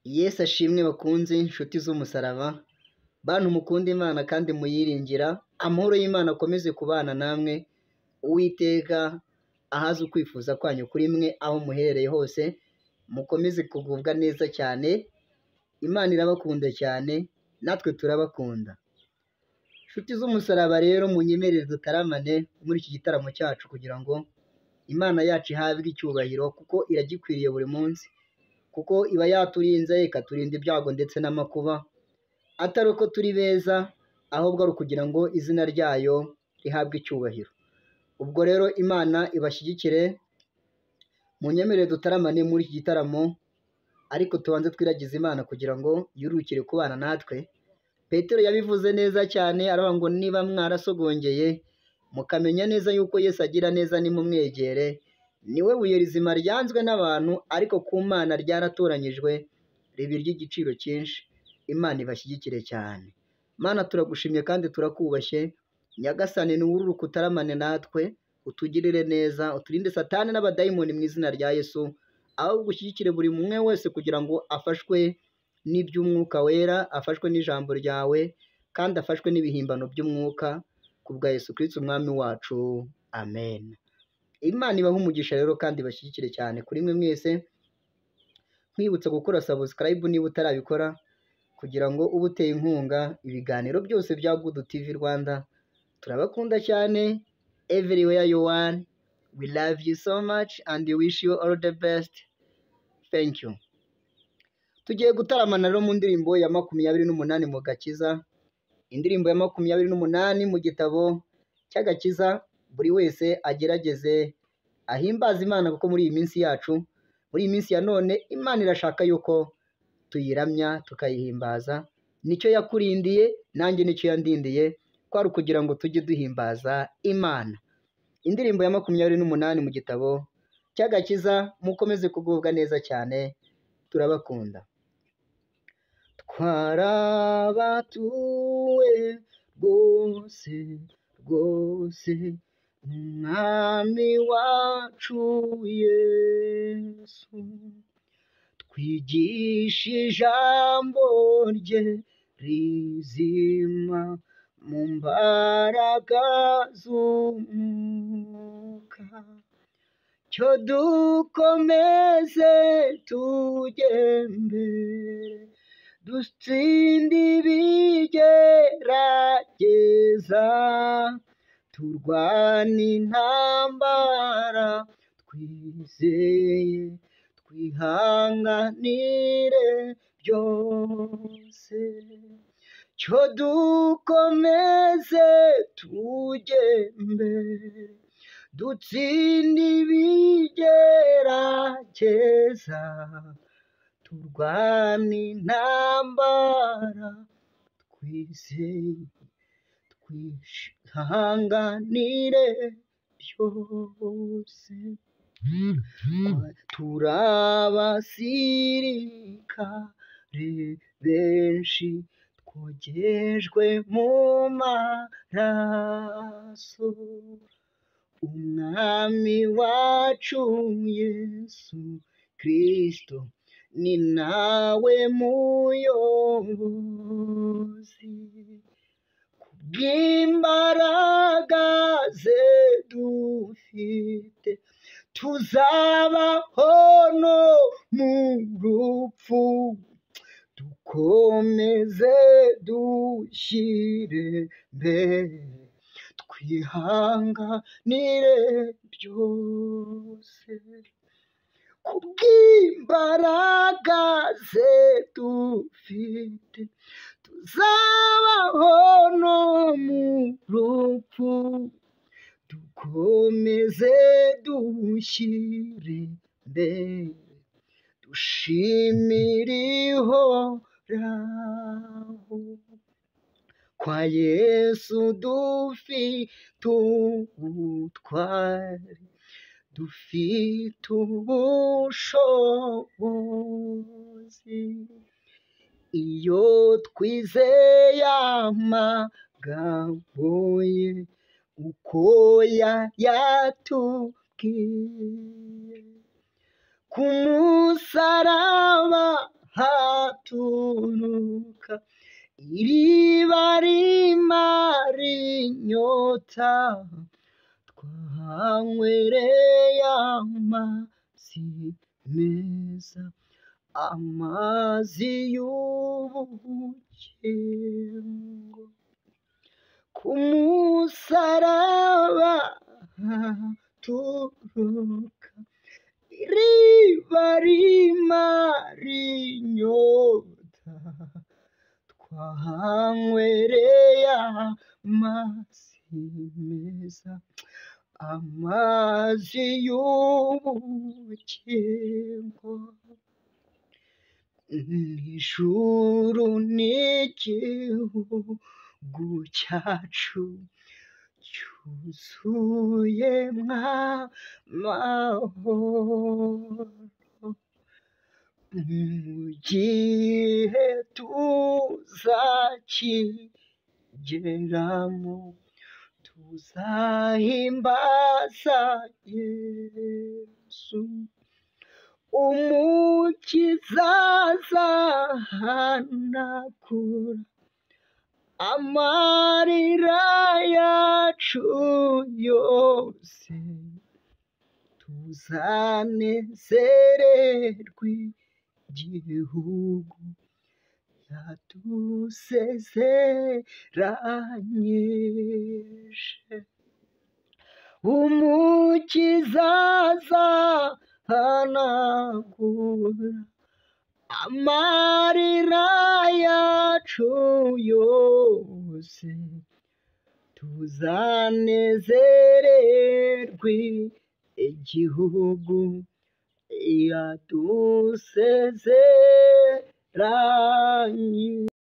Yesu ashimwe bakunze inshuti z'umusaraba, bantu mukunda Imana kandi muyiringira, amahoro y'Imana akomeze kubana namwe, Uwiteka ahaze ukwifuza kwanyu kuri mwe aho muherereye hose, mukomeze kugubwa neza cyane, Imana irabakunda cyane, natwe turabakunda. Inshuti z'umusaraba rero munyemerere dutaramane muri iki gitaramo cyacu kugira ngo Imana yacu ihabwe icyubahiro kuko iragikwiriye buri munsi, kuko iba yaturinze ikaturinda ibyago ndetse n'amakuba, atari uko turi beza ahubwo ari ukugira ngo izina ryayo rihabwe icyubahiro. Ubwo rero Imana ibashyigikire, munyemerere dutaramane muri iki gitaramo, ariko tubanze twiragize Imana kugira ngo yurukire kubana natwe. Petero yabivuze neza cyane aravuga ngo niba mwarasogongeye mukamenya neza yuko Yesu agira neza nimumwegere, niwe buye rizima ryanzwe n'abantu ariko ku Mana ryaratoranyijwe riba iry'igiciro cyinshi. Imana ibashyigikire cyane. Mana turagushimye kandi turakubashye, Nyagasani niwururuke utaramane natwe, utugirire neza, uturinde Satani n'abadayimoni mu izina rya Yesu, ahubwo ushyigikire buri umwe wese kugira ngo afashwe n'iby'umwuka wera, afashwe n'ijambo ryawe kandi afashwe n'ibihimbano by'umwuka ku bwa Yesu Kristo umwami wacu, amen. Imana ibahe umugisha rero kandi ibashyigikire cyane kuri mwe mwese, nkwibutsa gukora subscribe niba utarabikora kugira ngo ube uteye inkunga ibiganiro byose bya Good TV Rwanda. Turabakunda cyane, everywhere you are, we love you so much and we wish you all the best. Thank you. Tugiye gutaramana rero mu ndirimbo ya 28 mu Gakiza, indirimbo ya 28 mu gitabo cy'Agakiza. Buri wese agerageze ahimbaze Imana kuko muri iyi minsi yacu, muri iyi minsi ya none, Imana irashaka yuko tuyiramya tukayihimbaza. Nicyo yakurindiye nanjye nicyo yandindiye, kwari ukugira ngo tujye duhimbaza Imana. Indirimbo ya 28 mu gitabo cy'Agakiza, mukomeze kugubwa neza cyane, turabakunda. Twarabatuwe rwose rwose n'Umwami wacu Yesu, twigisha ijambo rye rizima mu mbaraga z'umwuka, cyo dukomeze tujye mbere, dutsinde ibigerageza, turwane intambara twizeye, twihanganire byose, cyo dukomeze tujye mbere, dutsinde ibigerageza, turwane intambara twizeye, twihanganire byose. Turabasirikare benshi twogejwe mu maraso, Umwami wacu Yesu Kristo ni nawe muyobozi, kubw'imbaraga ze dufite tuzabaho no mu rupfu, dukomeze dushyire mbere, twihanganire byose, kubw'imbaraga ze dufite tuzabaho no mu rupfu, dukomeze dushyire mbere, dushimire Ihoraho. Kwa Yesu dufite ubutwari, dufite ubushobozi, iyo twizeye amagambo ye uko yayatubwiye, ku musaraba haturuka iriba rimara inyota, twahanywereye amazi meza, amazi y'ubugingo. Ku musaraba haturuka iriba rimara inyota, twahanywereye amazi meza, amazi y'ubugingo. Ijuru n'igihugu cyacu cyuzuyemo amahoro, mu gihe tuzakigeramo tuzahimbaza Yesu. Umukiza azahanagura amarira yacu yose, tuzanezererwe igihugu yadusezeranyije. Umukiza azahanagura amarira yacu yose, tuzanezererwe igihugu yadusezeranyije.